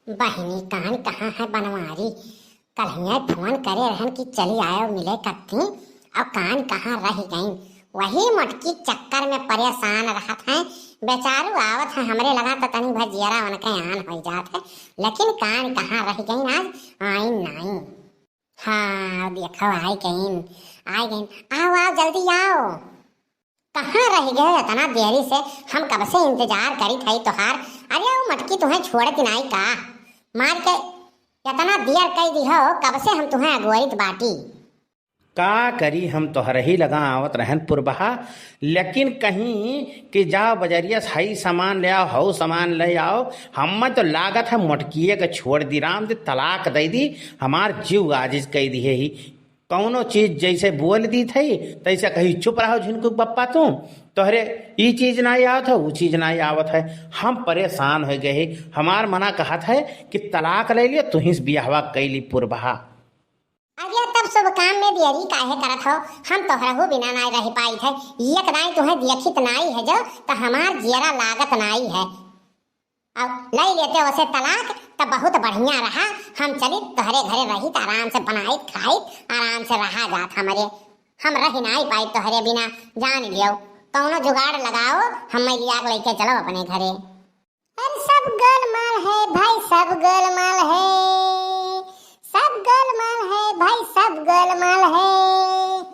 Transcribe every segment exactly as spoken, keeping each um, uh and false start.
बहिनी, कान कहाँ है बनवारी? कल्हिया फोन करे रहन कि चली आयो मिले कत्ती, और कान कहाँ रह गईं? वही मोटकी चक्कर में परेशान रहत हैं। बेचारू आवत हैं हमरे लगा तो तनी भर जियरा उनके आन हो जात है, लेकिन कान कहाँ रह गईं, आज आईं नाई। हाँ, देखो, आई गईं, आई गईं। आओ, आओ, जल्दी आओ। कहाँ रह गए इतना देरी से? हम कब से इंतजार करी थई तोहार। अरे, वो मोटकी तुहें छोड़त नाई का? मार के इतना देर कई दिहो, कब से हम तुहें अगोरित बाटी। का करी, हम तोहरे ही लगा आवत रहन पुरबहा, लेकिन कहीं कि जाओ बजरिया से हई सामान ले आओ, हऊ सामान ले आओ, हमें तो लागत है मोटकिए के छोड़ दी, राम दे तलाक दे दी, हमार जीव आजिज कई दिहे ही। कौनो चीज जैसे बोल दी थई, तैसे कही, "चुप रहो झिनकू बप्पा तू, तोहरे ई चीज नाई आवत है, ऊ चीज नाई आवत है।" हम परेशान हो गए ही। हमार मना कहत है कि तलाक ले लियो, तुहीं से बियाहवा कैली पुरबहा। अरे, तब शुभ काम में देरी काहे करत हो? हम तोहरहू बिना नाई रह पाई थे। एक दाई तुहें देखित नाई है जो, तो हमार जियरा लागत नाई है। अब लई लेते ओसे तलाक, त बहुत बढ़िया रहा। हम चलित तोहरे घरे रहित, आराम से बनाइत खाइत, आराम से रहा जात हमरे। हम रह नाई पाई तोहरे बिना, जान लियो। कौनो जुगाड़ लगाओ, हमें लिया के लेके चलो अपने घरे। अरे सब गोलमाल है भाई, सब गोलमाल है, सब गोलमाल है भाई, सब गोलमाल है।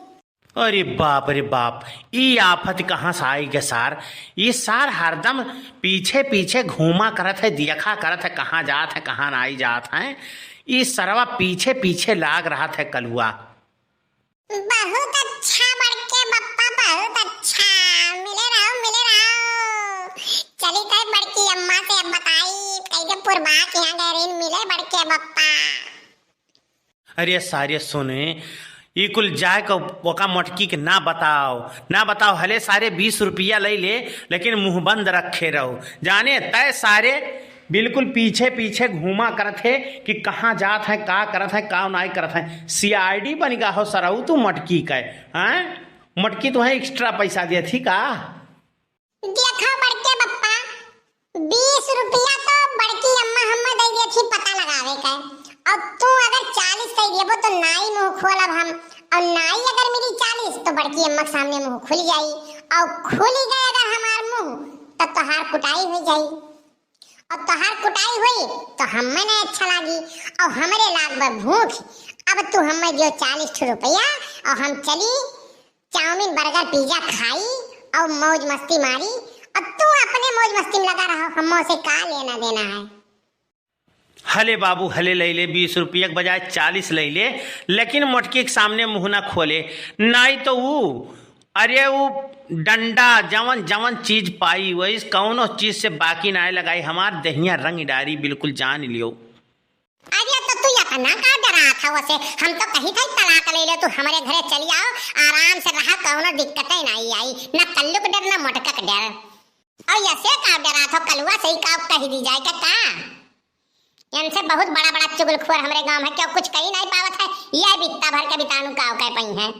अरे बाप रे बाप, ई आफत कहाँ से आई गे सार? ई सार हरदम पीछे पीछे घूमा करत है, देखा करत है, कहाँ जात है, कहाँ नाई जात है। ई सरवा पीछे पीछे लाग रहत है कलुआ। बहुत अच्छा बड़के बप्पा, बहुत अच्छा। मिले रहो, मिले रहो। चली तो बड़की अम्मा से अब बताई, कैसे पुरबा के यहाँ गए रही, मिले बड़के बप्पा। अरे सारे सुने, ई कुल जाए के ओका मोटकी के ना बताओ, ना बताओ। हले सारे बीस रुपया ले ले, लेकिन मुंह बंद रखे रहो। जाने तय सारे बिल्कुल पीछे पीछे घूमा करत है कि कहाँ जात है, का करत है, का नाई करत है। सीआईडी बन गा हो सरऊ तू मोटकी के, हैं? मोटकी तुम्हें एक्स्ट्रा पैसा दिया थी का? देखा बड़के बप्पा, बीस रुपया तो बड़की अम्मा हमें दे दिया थी पता लगावे के, और तू अगर चालीस दे देबो तो नाई मुंह खोलब हम, और नाई अगर मिली चालीस तो बड़की अम्मा के सामने मुंह खुल जाई, और खुल गए अगर हमार मुंह तो तोहार कुटाई हो जाई, और तोहार कुटाई हुई तो हमें नहीं अच्छा लागी, और हमरे लाग बा भूख। अब तू हमें दियो चालीस ठो रुपया, और हम चली चाउमीन, बर्गर, पिज्जा खाई और मौज मस्ती मारी, और तू अपने मौज मस्ती में लगा रहो, हमसे का लेना देना है? हले बाबू, हले ले ले, बीस रुपया के बजाय चालीस ले ले, लेकिन मोटकी के सामने मुंह ना खोले, नाई तो ऊ, अरे ऊ डंडा, जवन जवन चीज पाई वही कौनो चीज से बाकी ना लगाई, हमार दहिया रंग डारी, बिल्कुल जान लियो। अरे तो तू इतना का डरात है वसे? हम तो कही था तलाक ले ले, तू हमरे घरे चली आओ, आराम से रहा, कौनो दिक्कत ही नहीं आई, ना कल्लू के डर ना मोटका के डर। और यसे का डरात हो, कलुआ से ही का कही दी जाए क्या का? इनसे बहुत बड़ा बड़ा चुगलखोर हमरे गांव है, क्यों कुछ कही नहीं पावत है, यह बित्ता भर के बितानू का कह पाई है।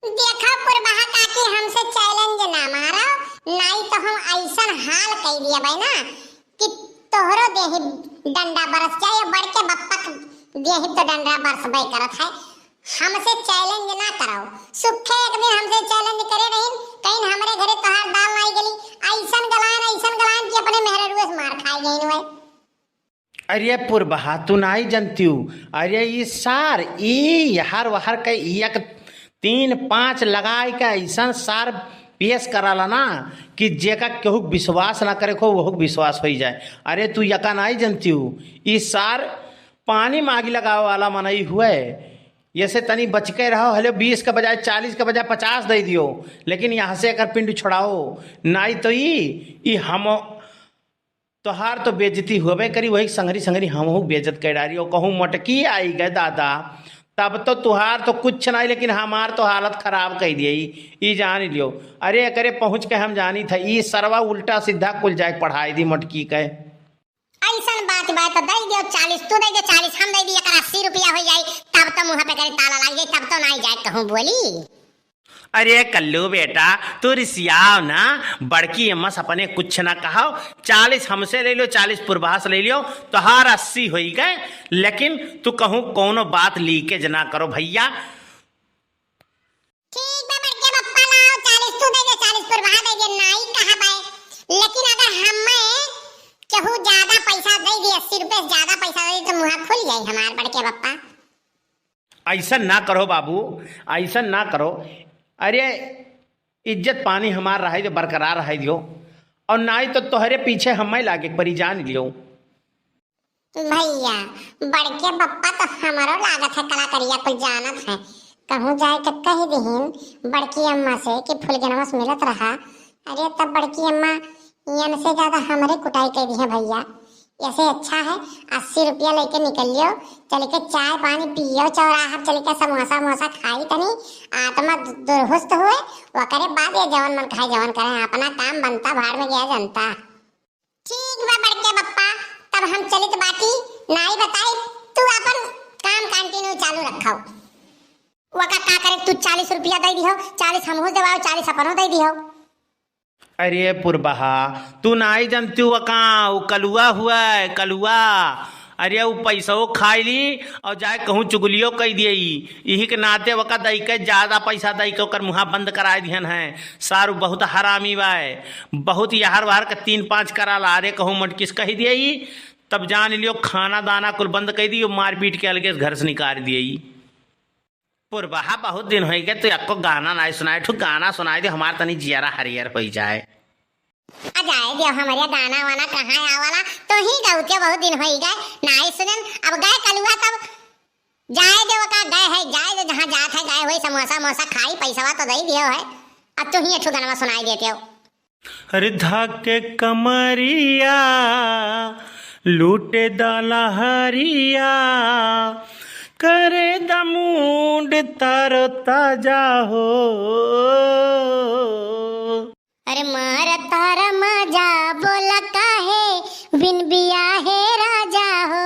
देखा पुरबहा काकी, हमसे चैलेंज ना मारो, नाई तो हम ऐसन हाल कई दिया भाई ना कि तोहरो देही डंडा बरस जाए, बड़के बप्पा के देही तो डंडा बरसबे करत है। हमसे चैलेंज ना करो, सुखे एक दिन हमसे चैलेंज करे रहीन, कहीं हमरे घरे तोहार दाल नाई गली, ऐसन गलान, ऐसन गलान कि अपने मेहररुए से मार खाए गईन हुए। अरे पुरबहा, तू नाई जनतियू। अरे ई सार, ई यहर वहर के एक तीन पाँच लगाए के ऐसन सार पेश कराला ना कि जेका केहू विश्वास ना करे को, वहू विश्वास होई जाए। अरे तू यका नाई जनतियू, ई सार पानी में आगी लगावे वाला मनई हुए। यसे तनी बच के रहो, हले बीस के बजाय चालीस के बजाय पचास दे दियो, लेकिन यहाँ से एकर पिंड छोड़ाओ, नाई तो ई, ई हम तोहार तो बेइज्जती होबे करी, वही संगरी संगरी हमहू बेइज्जत कर डारी। और कहूँ मोटकी आई गए दादा, तब तो तुहार तो कुछ नहीं, लेकिन हमार तो हालत खराब कर दिए। ई, ई जान लियो। अरे एकरे पहुँच के हम जानी था, ई सरवा उल्टा सीधा कुल जाए पढ़ाई दी मोटकी के। ऐसन बात बा तो दे दियो चालीस, तू दे दे चालीस, हम दे दी एकर अस्सी रुपया हो जाई, तब तो मुँह पे करे ताला लग जाई, तब तो नहीं जाए कहूँ बोली। अरे कल्लू बेटा, तू रिसियाव ना, बड़की अम्मा से अपने कुछ ना कहो, चालीस हमसे ले लियो, चालीस पुरबहा से ले लियो, तोहार अस्सी होई गए, लेकिन तू कहूँ कौनो बात leakage ना करो भइया। ठीक बा बड़के बप्पा, लाओ, चालीस तू दे दे, चालीस पुरबहा दे दे, नाई कहा बाय। लेकिन अगर हमें केहू ज्यादा पैसा दे दे, अस्सी रुपये से ज्यादा पैसा दे दे, तो मुँह खुल जाई हमार बड़के बप्पा। ऐसा ना करो बाबू, ऐसा ना करो। अरे, इज्जत पानी हमार रहे दो, बरकरार रहे दियो, और नाई तो तोहरे पीछे हमें लागे के परी, जान लियो। भइया, बड़के बप्पा तो हमरो लागत है कला करिया, कुल जानत है। कहूँ जाए के कह दिहिन बड़की अम्मा से कि फुलगनवा से मिलत रहा। अरे, तब बड़की अम्मा इनसे ज्यादा हमरे कुटाई कह दिहे भइया। ऐसे अच्छा है, अस्सी रुपया लेके निकल लियो, चल के चाय पानी पियो, चौराहा चल के समोसा वमोसा खाई तनी, आत्मा दु-, दुरुस्त हुए, ओकरे बाद ये जवन मन खाए जवन करे, अपना काम बनता, भाड़ में गया जनता। ठीक बा बड़के बप्पा, तब हम चलित बाटी, नाई बताई, तू अपन काम continue चालू रखो। वका का करे, तू चालीस रुपया दे दिहो, चालीस हमहू देवाओ, चालीस अपनो दे दिहो। अरे पुरबहा, तू नाई जनती वका, उ कलुआ हुआ है, कलुआ। अरे उ पैसो खाई ली और जाए कहूँ चुगलियो कह दिए। यही के नाते वका दई के, ज्यादा पैसा दई के ओकर मुँहा बंद कराए दिहन है। सारू बहुत हरामी बाय, बहुत यहर वहर के तीन पाँच करा ला रे कहूँ मटकिस कह दिए, तब जान लियो खाना दाना कुल बंद कर दियो, मारपीट के अलगे से घर से निकाल दिए। पुरबहा बहुत दिन होई गए, तू एको गाना नाई सुनाए, ठू गाना सुनाए दे, हमार तनी जियरा हरियर होई जाए। आ जाए दियो, हमरे गाना वाना कहाँ आवाला, तो ही गौतिया बहुत दिन होई गए, नाई सुनन, अब गए कलुआ तब जाए दे, वका गए है, जाए दे, जहाँ जात है गए होई, समोसा मोसा खाई, पैसवा तो दे दियो है, अब तू ही एक ठो गाना सुनाई देते हो। अरे धाके कमरिया लूटे दालहरिया, करे दमूड तारो ताजा हो। अरे मारा तारा मजा बोला काहे बिन बियाहे राजा हो,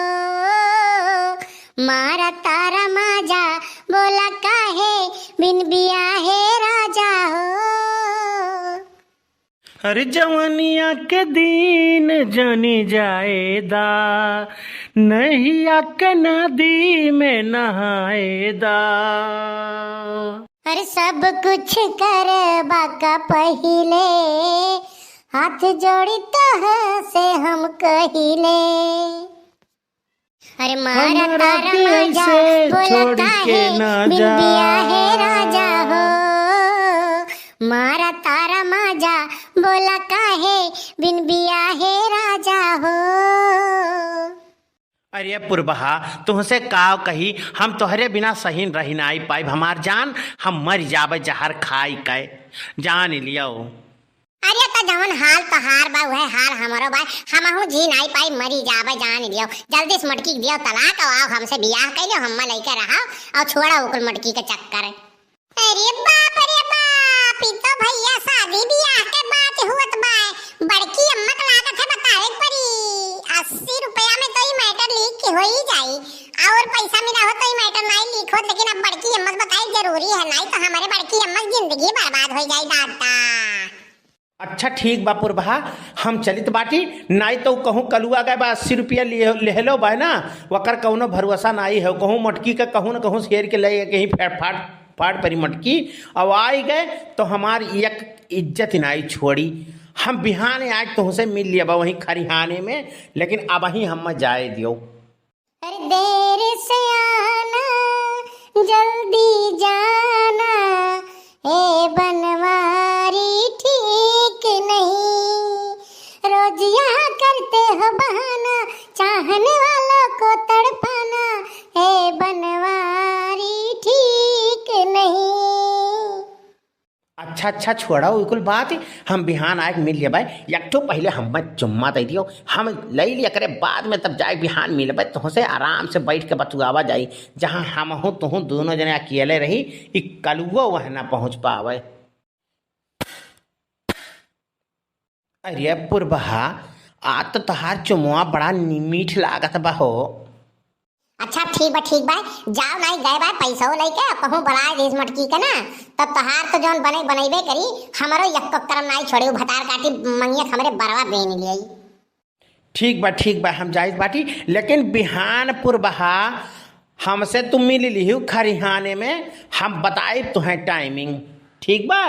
मारा तारा मजा बोला काहे बिन बियाहे राजा हो। अरे जवनिया के दिन जनी जाएदा, नहिया के नदी में नहाएदा। अरे सब कुछ करबा का पहिले, हाथ जोड़ी तोह से हम कहिले। अरे मारा हमरा तारा के मजा ऐसे बोला छोड़ के काहे ना बिन जा। बियाहे राजा हो, मारा तारा मजा बोला काहे बिन बियाहे राजा हो। अरे पुरबहा, तुहसे काव कही, हम तोहरे बिना सही रही नाई पाइब हमार जान, हम मर जाबे जहर खाई के, जान लियो। अरे त जवन हाल तोहार बा उहे हाल हमरो बा, हमहू जी नाई पाई, मरी जाबे जान लियो। जल्दी से मटकी के दियो तलाक, आओ हमसे बियाह कर लियो, हम लइके रहा और छोड़ा ओकुल मटकी के चक्कर। अरे बाप रे बाप, ई तो भैया शादी बियाह के बात हुअत बा। बड़की अम्मा के लागत है बतावे के परी। अस्सी रुपया में तो ई matter leak हो ही जाई, और पैसा मिला हो तो ई matter नाई leak होत, लेकिन अब बड़की अम्मा से बताई जरूरी है, नाई तो हमारे बड़की अम्मा की जिंदगी बर्बाद हो जाई दादा। अच्छा ठीक बा पुरबहा, हम चलित बाटी, नाई तो कहूँ कलुआ गए बा, अस्सी रुपया लिए, लेहलो बा ना, वकर कौनो भरोसा नाई है, कहूँ मटकी का कहूँ न कहूँ शेर के ले कहीं फेर फाड़, फाड़ परी मटकी, अब आई गए तो हमार एक इज्जत नाई छोड़ी। हम बिहाने आज तुहसे मिल लिया बा वहीं खरिहाने में, लेकिन अब ही हम जाए दियो। अरे देर से आना, जल्दी जाना, ए बनवारी ठीक नहीं। रोज यहाँ करते हो बहाना, चाहने वालों को तड़पाना, ए बनवारी ठीक नहीं। अच्छा, अच्छा, छोड़ो ई कुल बात, हम बिहान आए के मिल लेबै। एक ठो पहिले हम्मे चुम्मा दे दियो, हम ले ली, एकरे बाद में तब जाए बिहान मिलबै, तोहसे आराम से बैठ के बतुआवा जाई। जहाँ हमहू तुहू दोनों जने अकेले रही, ई कलुओ वह ना पहुँच पावे। अरे पुरबहा, आज तो तोहार चुमवा बड़ा नि-, मीठ लागत बा हो। अच्छा ठीक ठीक बा, ठीक बा, जाओ, नाहीं गए बा पैसो लइके, कहूँ बलाए देस मटकी के ना, तब तोहार तो जौन बने बनइबे करी, हमरो यक्को करम नाहीं छोड़े, उ भतार काटी मंगिया हमरे बरवा बेन लियाई। ठीक बा, ठीक बा, हम जाइत बाटी, लेकिन बिहान पुरबहा हमसे तू मिल लिहू खरिहाने में, हम बताइब तुहें टाइमिंग, ठीक बा?